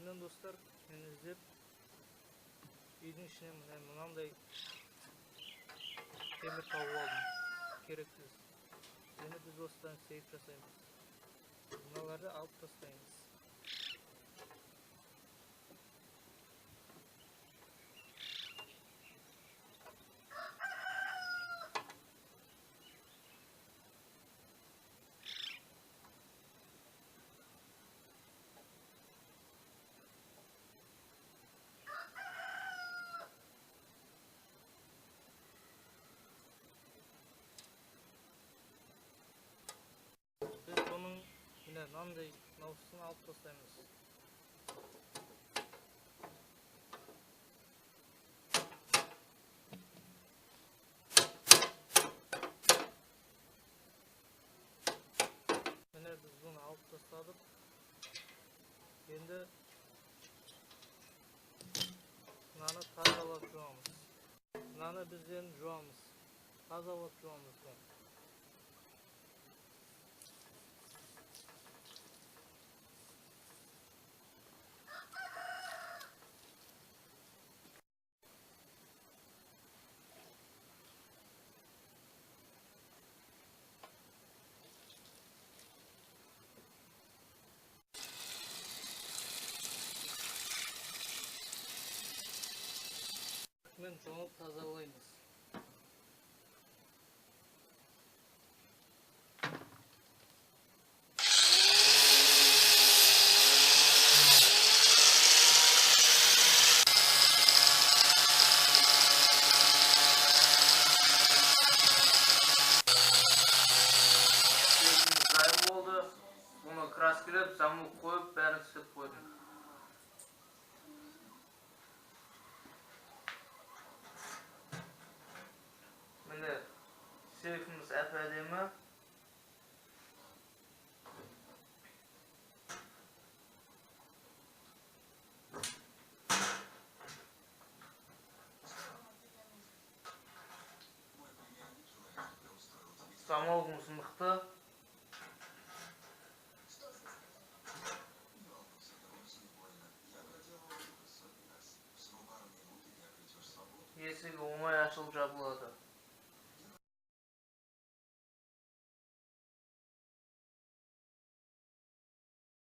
Міне достар, мен іздеп үйдің ішінен міне мынандай темір тауып алдым. Керексіз. Енді біз осыдан сейф жасаймыз. Мыналарды алып тастаймыз. Біз бұның міне мынандай мынауысын алып тастаймыз. Міне біз бұны алып тастадық. Енді мынаны тазалап жуамыз. Мынаны біз енді жуамыз. Тазалап жуамыз бұны. Мен жуып тазалаймыз. Сейфіміз дайын болды. Бұны краскілеп, замок қойып, бәрін істеп қойдым. Міне сейфіміз әп-әдемі. Замогымыз мықты. Есігі оңай ашылып жабылады.